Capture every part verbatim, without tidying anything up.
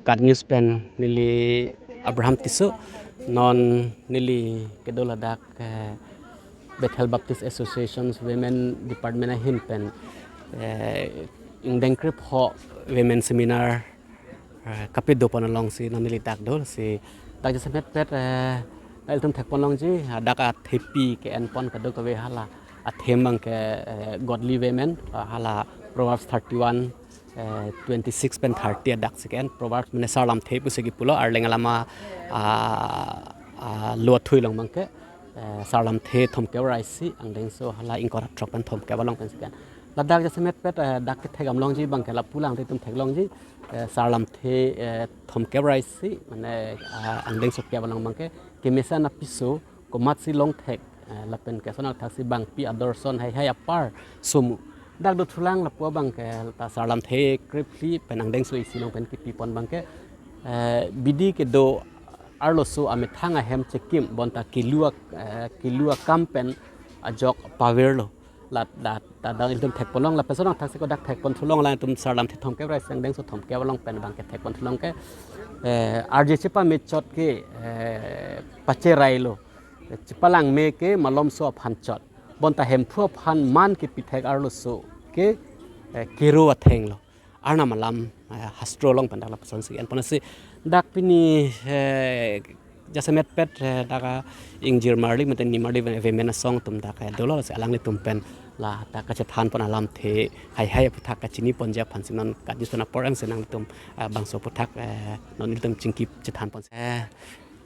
KAT News pen neli Abraham Tisso, non neli kedo ladak, eh, Bethel Baptist Association's Women Department ahin pen, eh, ingdeng krepho Women Seminar, eh, kapedopon alongsi non neli dak do, si dak jasemet pet, eh, ilitum thekpon longji, ah, dak athepi ke-enpon kadokave hala athem abang ke, eh, Godly Women, ah, hala Proverbs thirty-one, eh, twenty-six pen thirty adak si ke-en, Proverbs mane Sarlamthe pusi kipulo, Arleng alam a, ah, ah, lo athui along abang ke, eh, Sarlamthe thomkep ra isi, angdengso hala ingkoi ra throk pen thomkep along pen si ke-en. Ladak jasemet pet, eh, dak kethek dam longji abang ke lapu lang te itum theklongji, eh, Sarlamthe, eh, thomkep ra isi, mane, ah, angdengso kep along abang ke, kemesen apiso komatsi longthek, eh, lapen koson athaksi bangpi ador ason haihai apar somu. Dak dothulang lapu abang ke, ta Sarlamthe krephli pen angdengso isi along pen kipipon abang ke, eh, bidi kedo arloso amethang ahem chekim bonta kelu a, eh, kelu akam pen ajok pavirlo. La, la, ta dang ilitum thekpon long, lapen koson athaksi kodak thekpon thulong, la itum Sarlamthe thomkep ra isi angdengso thomkep along pen abang ke thekpon thulong ke, eh, arje chepamechot ke, eh, pacherailo. Chepalangme ke malomso aphan chot. Bonta Hemphu aphan man kepithek arloso ke, eh, kero athenglo. Arnam alam, eh, hastro along pen dak lapuson si enpon si dak pini, eh, jasemet pet, eh, dak a ingjir marli mate nimarli Women Asong atum dak, eh, dolo si alanglitum pen la dak kachethanpon alamthe haihai aphuthak kachiniponji aphan si non KAT News pen apor ang si nanglitum, eh, bangso aphuthak, eh, non ilitum chingki chethanpon. Eh,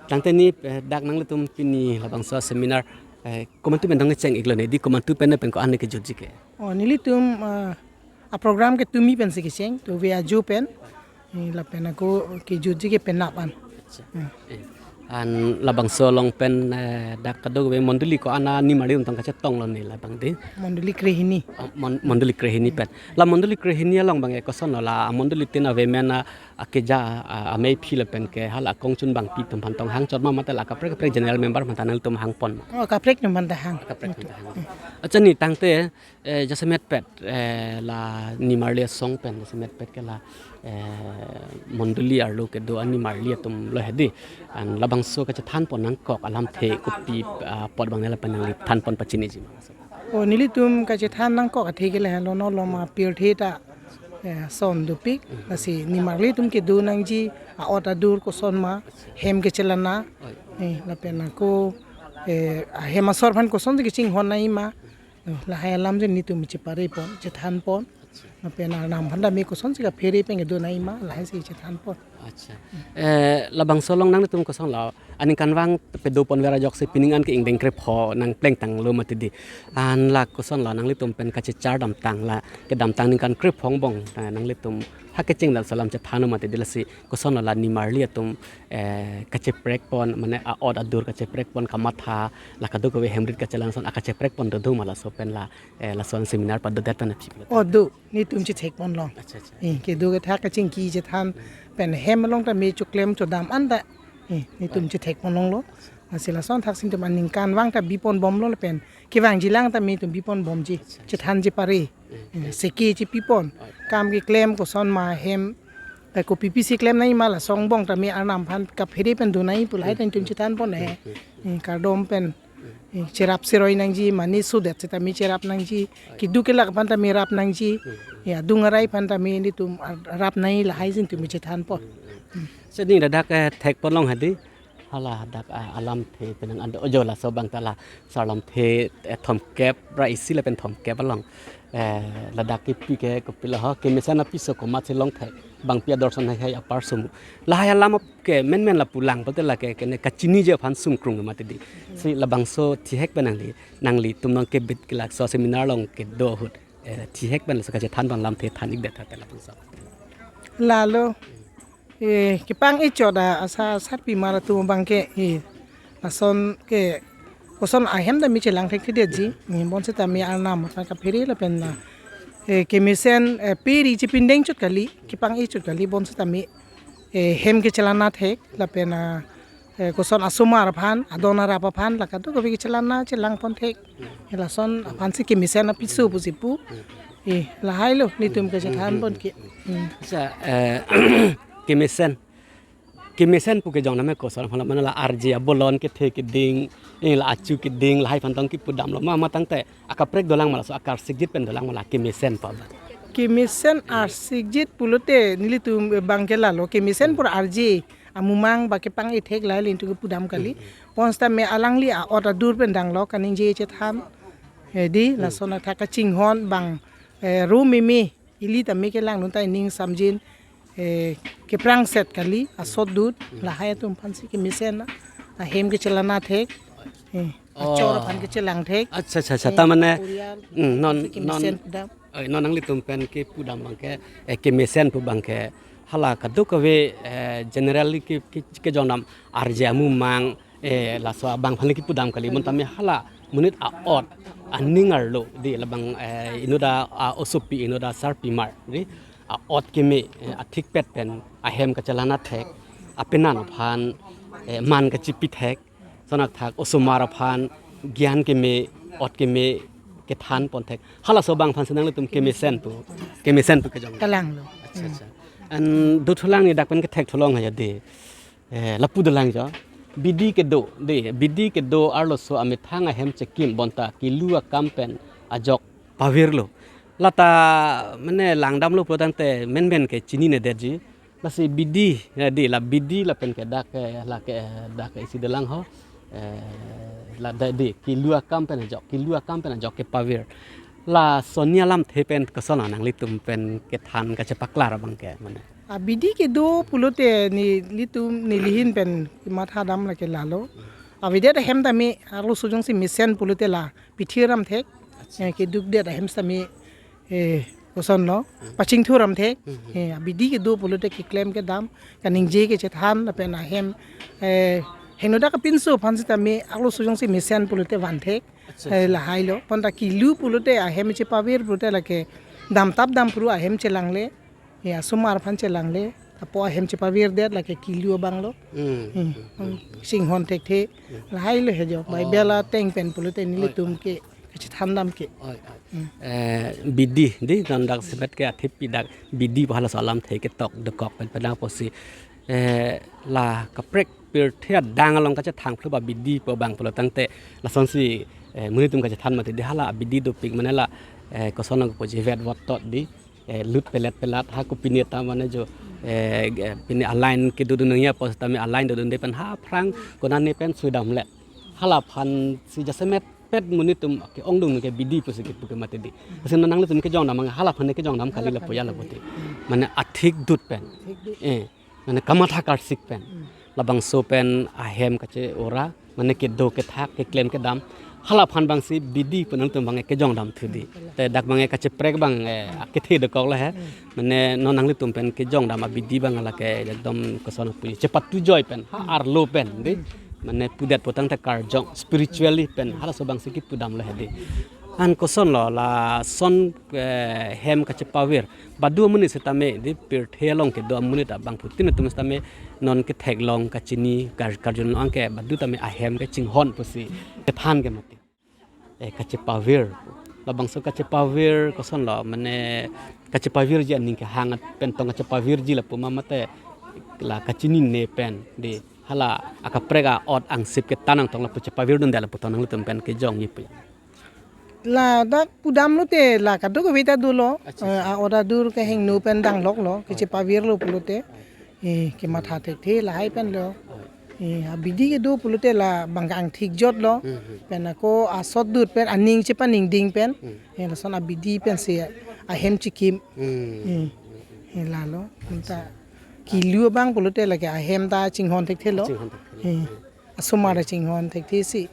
tangte ni, eh, dak nanglitum pini labangso seminar, eh, komantu pen dang cheng-iklo ne, di komantu pen pen ko-an ne kejutji ke? Oh, nelitum, ah, a program ke tumi pensi kecheng, to ve ajo pen, eh, lapen ako kejutji ke penap an. Acha. Hmm. Eh, an labangso along pen, eh, dak kadokave mondoli ko-an a nimarli atum tang kachetonglo ne labang di? Mondoli krehini. Oh, mon-, mondoli krehini pen. La mondoli krehini along abang ke kosonlo, la mondoli tin a women a, akeja, a, ameiphi lapen ke hala akongchun bangpi atum aphan tong hangchot ma mate la kaprek kaprek general member aphan ta nangtum hangpon ma? Oh, kaprek atum aphan ta hang. Kaprek atum aphan ta hang. Acha ni tangte, eh, jasemet pet, eh, la nimarli asong pen jasemet pet ke la, eh, mondoli arlo kedo a nimarli atum lo hedi. An labangso kachethanpon nangkok alamthe kopi, ah, apot abang ne lapen nangli thanpon pachiniji ma? Oh, nelitum kachethan nangkok athe ke lahelo, non malom apirthe ta, eh, ason dopik, lasi nimarli atum kedo nangji, a-ot adur koson ma, hem kechelana, eh, lapen ako, eh, ahem asor aphan kosonsi kachinghon nangji ma, oh, lahai alam si nelitum cheparepon, chethanpon. Lapen Arnam aphan ta me kosonsi kaphere pen kedo nangji ma, lahai si chethanpon. Acha. Eh, labangso along nanglitum kosonlo, aningkanvang pedopon vera ajoksi pining an ke ingdeng krepho nangplengtanglo mati di. An la kosonlo nanglitum pen kachechar damtang la, kedamtang ningkan krepho angbong, eh, nanglitum ha kecheng dal salam chethanlo mati di, lasi kosonlo la nimarli atum, eh, kacheprekpon, mane a-ot adur kacheprekpon, kamatha, la kadokave hem rit kachelang ason akacheprekpon dodo ma laso pen la, eh, lason seminar padodet pen aphi? Oh, do, nelitum chethekpon long. Acha, acha. Eh, kedo kethak kachingki chethan pen hem along ta me choklem chodam an ta, eh, nelitum chethekpon longlo. Lasi lason athak si nelitum aningkanvang ta bipon bomlo lapen kevangjilang ta me nelitum bipon bomji. Acha, acha. Chethanji pare. Eh, eh, eh. Seke chepipon. Oh. Kam keklem koson ma hem, eh, kopi pisi klem nangji ma, laso angbong ta me Arnam aphan kaphere pen do nangji pu lahai ta nelitum chethanpon eh. Hmm, hmm, hmm. Eh, kardom pen, eh, cherap cheroi nangji, mane sudet seta me cherap nangji, kedo kelak aphan ta me rap nangji, ya, adung arai aphan ta me nelitum ar-, rap nangji, lahai si nelitum chethanpon. Sini ladak, eh, thekpon long hedi, hala dak, ah, alamthe penang ando ojo laso abang ta la Sarlamthe, eh, thomkep ra isi lapen thomkep along, eh, ladak kipi ke kopilo ho, kemesen apiso komatsi longthek, bangpi ador ason haihai apar somu. Lahai alam ke menmen lapu lang pulote lake kene kachiniji aphan sungkrung mati di. Si labangso thihek pen nangli, nanglitum nangkebit kelak laso seminar along kedo ahut, eh, thihek pen laso kachethanpon alamthe than-ikdet tha te labangso. Lalo, eh, kepang-e chot a asa sarpimar atum abang ke, eh, lason ke koson ahem ta me chelang thekthedetji, eh, bonseta me Arnam aphan kaphere lapen la, eh, kemesen, eh, peri chepindeng chot kali, kepang-e chot kali, bonseta me eh, hem kechelana thek, lapen, ah, eh, koson asomar aphan, adon arap aphan, la kadokave kechelana chelangpon thek. Eh, lason aphan si kemesen apiso pusi pu. Eh, lahailo, nelitum kachethanpon ke. Hmm. Acha, eh, kemesen, kemesen pu kejong name koson aphan lo, mane la arje abolon kethe keding, eh, la achu keding, lahai aphan tong kipudam lo ma, ma tangte akaprek dolang ma, laso akarsikjit pen dolang ma la kemesen pu abang? Kemesen arsikjit pulote nelitum abang ke lalo, kemesen pura arje amumang ba kepang ethek lahai lintu kepudam kali. Bonsitame alangli a-ot adur pen danglo kaningje chethan. Eh, di, lason athak kachinghon bang, eh, ru mimi ili tame kelang nunta ining samjin, eh, keprang set kali asot dut, lahai atum aphansi kemesen na. Ahem kechelang thek. Eh, achor aphan kechelang thek. Accha, accha, accha. Eh, ta mane, purial, hmm, non, si kemesen non, pudam. Eh, non nanglitum pen kepudam abang ke, eh, kemesen pu abang ke, hala kadokave, eh, generally ke, ke, kejong dam arje amumang, eh, laso abang aphan le kipudam kali, mon tame hala monit a-ot aning arlo di labang, eh, inut a, a-osopi, inut asarpimar di a-ot keme, eh, athikpet pen ahem kachelang thek, apenan aphan, eh, man kachipi thek, lason athak osomar aphan gyan keme, ot keme kethan pon thek. Halaso abang aphansi nanglitum kemesen pu, kemesen pu kejong. Kalanglo. Accha, accha. An dothulang ni dak pen kethek thulong aja di. Eh, lapu dolang jo. Bidi kedo, di, bidi kedo arloso amethang ahem chekim bonta kilu akam pen ajok pavirlo. Lata mane langdamlo pulotangte menmen ke chinine detji. Lasi bidi, ya di, la bidi lapen ke dak ke, la ke, dak ke isi dolang ho. Eh, la da di, kilu akam pen ajok, kilu akam pen ajok kepavir. Lason alamthe pen koson nanglitum pen kethan kachepaklar abang ke mane? A bidi kedo pulote nelitum nelihin pen kematha dam lake lalo. Avedet ahem tame arloso jongsi mesen pulote la pithi ram thek. Accha. Eh, keduk det ahem tame, eh, koson lo, pachingthur ram thek. Eh, a bidi kedo pulote keklem kedam, kaningje kechethan lapen ahem, eh, henodak apinso aphan sitame arloso jongsi mesen pulote van thek. Accha, eh, accha. Lahai lo. Bonta kilu pulote ahem chepavir pulote lake damtap dampru ahem chelangle. Ya, osomar aphan chelangle. Apo ahem chepavir det lake kilu abang lo. Hmm. Hmm. Hmm. Chinghon thekthe. Hmm. Lahai lo he jo. Oh. Bible ateng pen pulote nelitum ke kachethan dam ke. Oi, oi. Hmm. Eh, bidi, di, non dak semet ke athip pi dak bidi pu halaso alamthe ketok dokok pen pedang pusi. Eh, la kaprek pirthe adang along kachethang phlu ba bidi pu abang pulotangte lasonsi, eh, monit atum kachethan mati di hala bidi dopik mane la, eh, koson nang puji vet vot tot di, eh, lut pelet pelat ha kopine ta mane jo, eh, ge-, pine a-line kedodun nangji apot tame a-line dodunde pen ha aphrang konane pen sudam let. Hala aphansi jasemet pet monit atum ke-ongdung ke bidi pusi kepu ke mati di. Lasi nanglitum kejong dam abang hala aphan kejong dam kali lapu ya lapu di. Mane athik dut pen. Athik dut. Eh. Mane kamatha karsik pen. Hmm. Labangso pen ahem kache-ora, mane kedo kethak, keklem kedam. Hala aphan abangsi bidi pu nangtum abang kejong dam thu di. Hmm. Te dak abang kacheprek abang, eh, kethe dokok lo he. Hmm. Mane non nanglitum pen kejong dam abidi abang lake ekdom koson puji chepatu joi pen, ha arlo pen di. Hmm. Mane pudet pulotangte karjong spiritually pen, halaso abangsi kipudam lo he di. An koson lo lason, eh, hem kachepavir. Badu amonit sitame di pirthe along kedo amonit abangphutin atum sitame non ketheklong kachini kar-, karjun anke badu tame ahem kachinghon pusi kethan ke mati. Eh, kachepavir. Labangso kachepavir koson lo mane kachepavirji aning kehang pen tong kachepavirji lapu ma mate la kachinine pen di hala akaprek a-ot angsip ketan angtong lapu chepavirdunde lapu tong nanglitum pen kejongji pu. Ladak pudam lote la kadokave ta dolo. Accha, eh, accha. A-ot adur kehingno pen danglok lo, kechepavirlo pulote. Eh, kematha thekthe lahai pen lo. Eh, abidi kedo pulote la abang angthik jot lo. Hmm, hmm. Pen ako asot dut pen aning chepaningding pen. Hmm. Eh, lason abidi pensi ahem chikim. Hmm. Eh, eh, lalo. Nta kilu abang pulote lake ahem ta chinghon thekthe lo. Chinghon thekthe lo. Eh. Asomar chinghon thekthe si.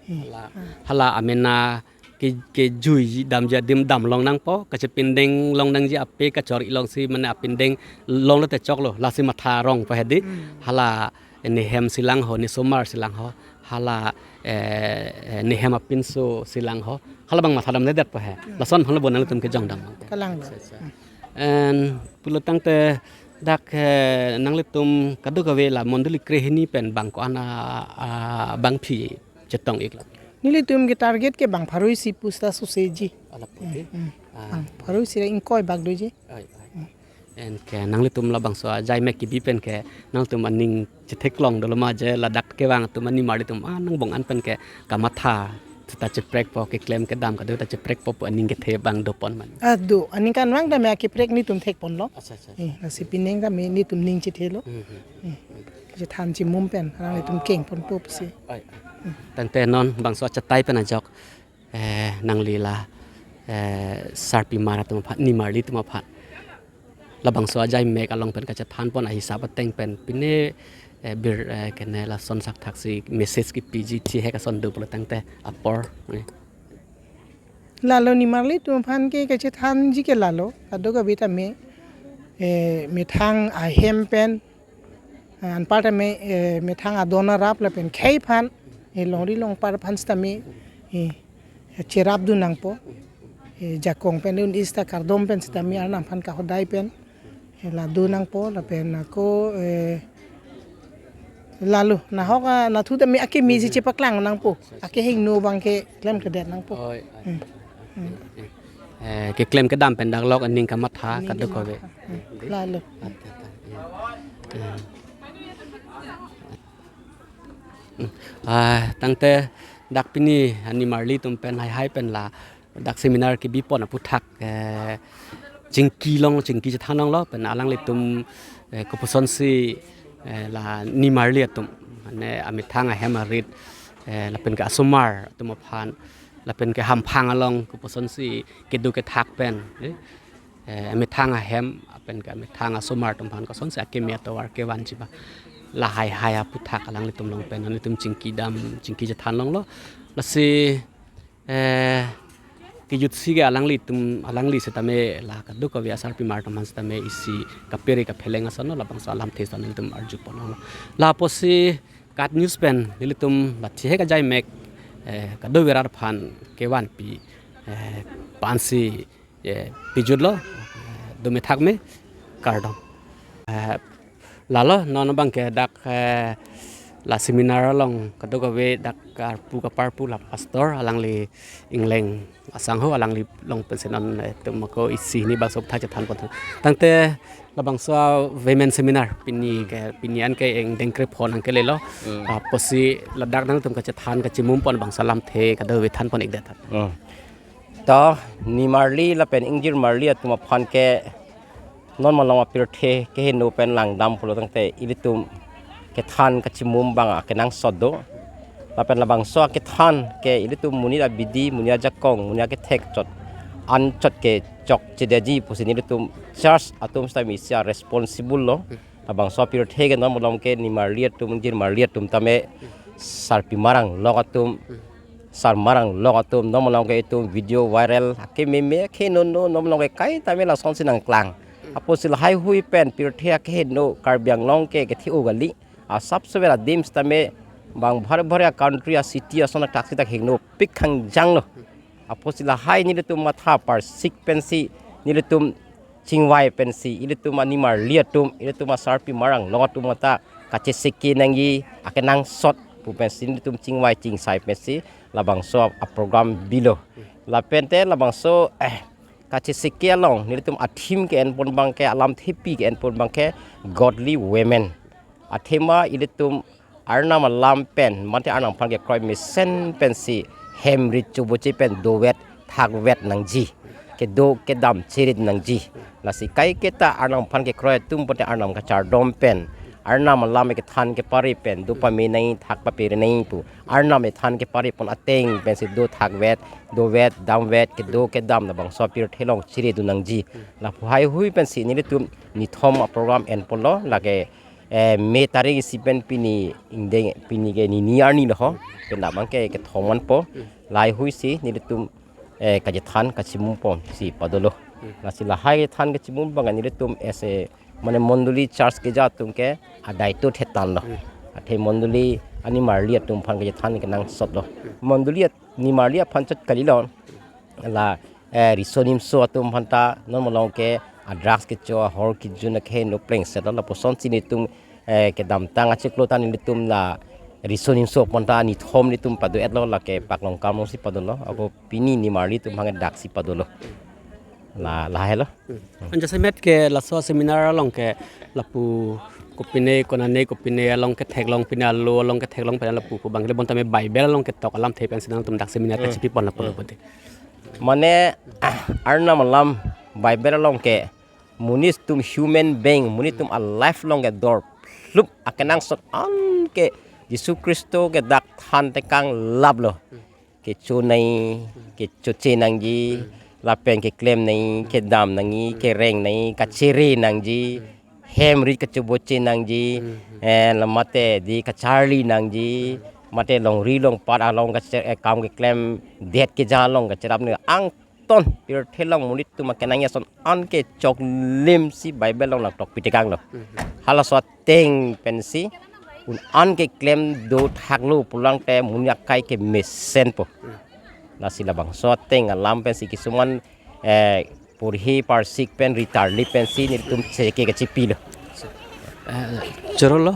Hala, hala amena ke, kejui damji adim dam long nangpo, kachepindeng long nangji ape kachor-i longsi mane apindeng long lote choklo, lasi matha rong po he di. Hmm. Hala nehem si lang ho, nesomar si lang ho, hala, eh, eh, nehem apinso si lang ho, hala abang matha damdedet po he. Hmm. Lason aphan lo bo nanglitum kejong dam. Kalang lo. Accha, accha. Hmm. En pulotangte dak, eh, nanglitum kadokave la mondoli krehini pen bang ko-an a, a, bangphi chetong iklo? Nelitum ke target ke bang pharo isi pusta suseji. Alap pute. Hmm, hmm. Ah. Bang pharo isi ra ingkoi bak doji. Ai, ai. Hmm. Anke nanglitum labangso ajai mek kebi pen ke nangtum aning chetheklong dolo ma, je ladak kevang atum animarli atum, ah, nangbong an pen ke kamatha ta cheprekpo, keklem kedam kado ta cheprekpo pu aning kethe abang dopon ma? Ah, do. Aningkanvang tame akeprek netum thekponlo. Accha, accha, accha. Eh, lasi pining tame netum ning chethelo. Hmm, hmm. Eh, kachethan chimum pen alanglitum kengponpo pusi. Oi, oi. Tangte non bangso achatai pen ajok, eh, nangli la, eh, sarpimar atum aphan, nimarli atum aphan, labangso ajai mek along pen kachethanpon ahisap ateng pen pine, eh, bir, eh, kene lason sakthaksi message kepiji chihek ason do pulo tangte apor, eh. Lalo, nimarli atum aphan ke kachethanji ke lalo, kadokave tame, eh, methang ahem pen, eh, anpar tame, eh, methang adon arap lapen khei aphan, eh, longri longpar aphan sitame, eh, cherapdun nangpo, eh, jakong pen un-e sita kardom pen sitame Arnam aphan kahodai pen, eh, la do nangpo lapen ako, eh, lalo nahok, ah, nathu tame akeme si chepaklang nangpo, akehingno abang ke klemkledet nangpo. Oi, oi. Hmm. Eh, keklem kedam pen dak lok aning kamatha, aning kadokave. Kamatha. Hmm. Lalo. Accha, accha, iya. Eh. Hmm. Ah, tangte dak pini animarli atum pen haihai pen ladak seminar kebipon aphuthak, eh, chingki long, chingki chethan longlo pen alanglitum, eh, kopuson si, eh, la nimarli atum, mane amethang ahem arit, eh, lapen ke asomar atum aphan, lapen ke hamphang along kopuson si kedo kethak pen, eh, eh, amethang ahem lapen ke amethang asomar atum aphan kosonsi akeme atovar kevanji ma, la haihai aphuthak alanglitum along pen nanglitum chingki dam, chingki chethan longlo. Lasi, eh, kejutsi ke alanglitum, alangli sitame la kadokave asarpimar atum aphan sitame isi kaphere kapheleng asonlo, labangso alamthe ason nelitum arjupon longlo. Lapusi KAT News pen nelitum la chihek ajai mek, eh, kadokave rat aphan kevanpi, eh, pensi, eh, pijutlo, eh, dome thakme, kardom. Eh, lalo non abang ke dak, eh, la seminar along kadokave dak karpu kaparpu la pastor alangli Ingleng asangho alangli along pensi non, eh, tum ako isi hini bangso aphuthak chethanpon. Tangte labangso women seminar pini ke, pini an ke ingdeng krephonang kelelo. Hmm. Apotsi ladak nangtum kachethan kachimumpon bangso alamthe kadokave thanpon-ikdet. Hmm. To nimarli lapen ingjirmarli atum aphan ke non malom apirthe kehingno pen langdam pulo tangte ilitum kethan kachimum abang akenangsot do. Lapen labangso akethan ke ilitum monit abidi, monit ajakong, monit akethek chot, anchot ke chokchedetji pusi nelitum church atum sitame isi a-responsible lo. Labangso apirthe ke non malom ke nimarli atum, ingjirmarli atum tame sarpimar anglok atum, sarmar anglok atum, non malom ke itum video viral akememe kehingno, non malom ke kaitame lasonsi nangklang. Apotsi lahaihui pen pirthe akehingno Karbi Anglong ke kethe-o kali. Asapso vel adim sitame bang bhari bhari a-country a-city ason athaksi dak hingnopik khangjanglo. Apotsi lahai nelitum matha parsik pensi nelitum chingvai pensi ilitum animarli atum, ilitum asarpimar anglok atum ta kacheseke nangji akenangsot pu pensi nelitum chingvai chingsai pensi labangso a-program bilo. Lapente labangso, eh, kacheseke along nelitum a-theme ke-enpon abang ke, alamthepi ke-enpon abang ke Godly Women. Athema ilitum Arnam alam pen, mate Arnam aphan kekroi mesen pensi hem rit choboche pen dovet thakvet nangji, kedo kedam chirit nangji. Lasi kaiketa Arnam aphan kekroi atum pote Arnam kachardom pen, Arnam alam kethan kepare pen do pame nangji, thak papere nangji pu Arnam ethan keparepon ateng pensi do thakvet, dovet, damvet, kedo kedam labangso apirthe along chiridun nangji. Lapu haihui pensi nelitum nithom a-program enponlo, lake, eh, May tarik isi pen pini ingdeng, pini ke nini arni lo ho, penap abang ke kethom anpo, lahaihui si nelitum, eh, kachethan kachimumponsi padolo. Lasi lahai kethan kachimum abang nelitum as a, mane mondoli church keja atum ke adai to thetan lo. Athe mondoli animarli atum aphan kachethan kenangsot lo. Mondoli at-, nimarli aphan chot kalilo. La, eh, riso nimso atum aphanta non malom ke a-drugs kecho, ahor kejun akehingno plengset lo, lapusonsi nelitum, eh, kedamtang achiklo ta nelitum la riso nimso aphanta nithom nelitum pado-etlo, lake Paklongkam alongsi padolo, ako pini nimarli atum aphan daksi padolo. La lahelo. Anja semet ke laso seminar along ke lapu kopine konane kopine along ketheklong pine alo along ketheklong pine lapu pu bang le bonta me Bible along ketok alamthe pensi nangtum dak seminar kechipi pon lapu lapu te. Mane Arnam alam Bible along ke monit atum human being, monit atum alife along ke dor plup akenangsot an ke Jisu Khristo ke dak than tekang laplo. Kecho nai, kechoche nangji, lapen keklem nai, kedam nangji, kereng nai, kachere nangji, hem rit kachoboche nangji, eh, la mate di kacharli nangji, mate longri longpat along kache-, eh, kam keklem det kejang along kacherap ne angton pirthe along monit atum akenangji ason an ke choklim si Bible along nangtokpi tekanglo. Halaso ateng pensi un an keklem dothaklo pulang te monit akai ke mesenpo. Lasi labangso ateng alam pensi kisuman, eh, porhi parsik pen ritarli pensi nelitum cheke kachipilo. Eh, chorolo,